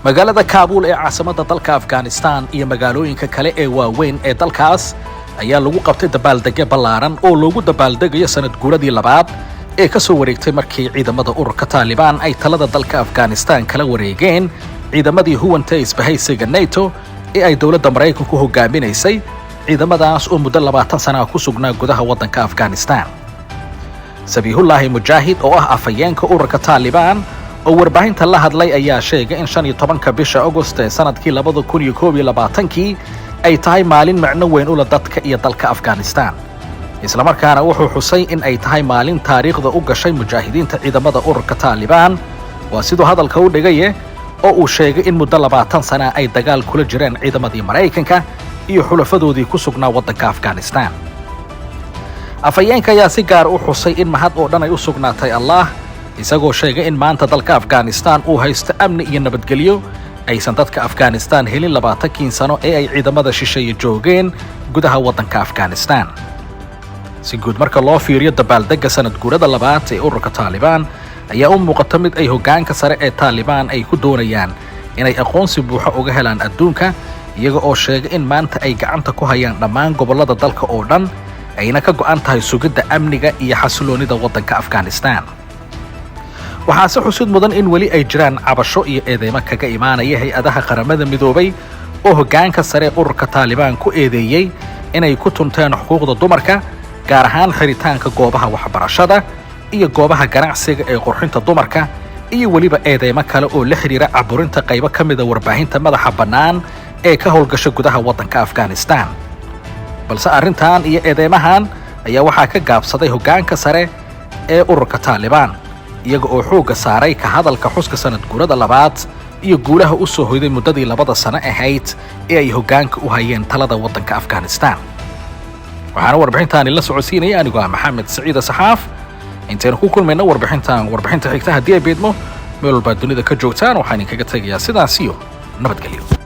Magaalada Kaabuul ee caasimadda dalka Afghanistan iyo magaalooyinka kale ee waaweyn ee dalkaas ayaa lagu qabtay dabaaldegyo ballaaran oo loogu dabaaldegayo sanad guuradii labaad ee ka soo wareegtay markii ciidamada ururka Taalibaan ay talada dalka Afghanistan kala wareegeen ciidamadii huwanta isbahaysiga NATO ee ay dowladda Maraykanku hogaaminaysay, ciidamadaas oo muddo 20 sana ku sugnaa gudaha waddanka Afghanistan. Sabiihullaahi Mujaahid, oo ah afhayeenka ururka Taalibaan oo warbaahinta la hadlay, ayaa sheegay in 15-ka bisha Agost ee sanadkii 2021-kii ay tahay maalin macno weyn ula dadka iyo dalka Afghanistan. Islamarkaana wuxuu xusay in ay tahay maalin taariikhda u gashay mujaahidiinta ciidamada ururka Taalibaan, waa siduu hadalka u dhigaye, oo uu sheegay in muddo 20 sana ay dagaal kula jireen ciidamadii Maraykanka iyo xulafadoodii ku sugnaa waddanka Afghanistan. Afhayeenka ayaa si gaar u xusay in mahad oo dhan ay u sugnaatay Allah, isagoo sheegay in maanta dalka Afghanistan uu haysto amni iyo nabadgelyo aysan dadka Afghanistan helin 20-kii sano ee ay ciidamada shisheeye joogeen gudaha waddanka Afghanistan. Si guud marka loo fiiriyo, dabaaldegga sanad guurada labaad ee ururka Taalibaan ayaa u muuqata mid ay hoggaanka sare ee Taalibaan ay ku doonayaan inay aqoonsi buuxa uga helaan adduunka, iyaga oo sheegay in maanta ay gacanta ku hayaan dhammaan gobollada dalka oo dhan, ayna ka go'an tahay sugidda amniga iyo xasiloonnida waddanka Afghanistan. Waxaase xusid mudan in weli ay jiraan cabasho iyo eedeymo kaga imaanaya hay-adaha Qaramada Midoobay oo hoggaanka sare ururka Taalibaan ku eedeeyey inay ku tunteen xuquuqda dumarka, gaar ahaan xiritaanka goobaha waxbarashada iyo goobaha ganacsiga ee qurxinta dumarka, iyo weliba eedeymo kale oo la xidhiira caburinta qaybo ka mida warbaahinta madaxa bannaan ee ka howlgasha gudaha waddanka Afghanistan. Balse arrintan iyo eedeymahan ayaa waxaa ka gaabsaday hoggaanka sare ee ururka Taalibaan, iyaga oo xoogga saaray ka hadalka xuska sanad guurada labaad iyo guulaha u soo hoyday muddadii 2-da sano ahayd ee ay hoggaanka u hayeen talada waddanka Afghanistan. Waxaana warbixintaani la socodsiinaya anigoo ah Maxamed Siciida Saxaaf. Intaynu ku kulmayno warbixintan warbixinta xigta, haddii ay beedmo, meel walbaad dunida ka joogtaan, waxaan idinkaga tegayaa sidaas iyo nabadgelyo.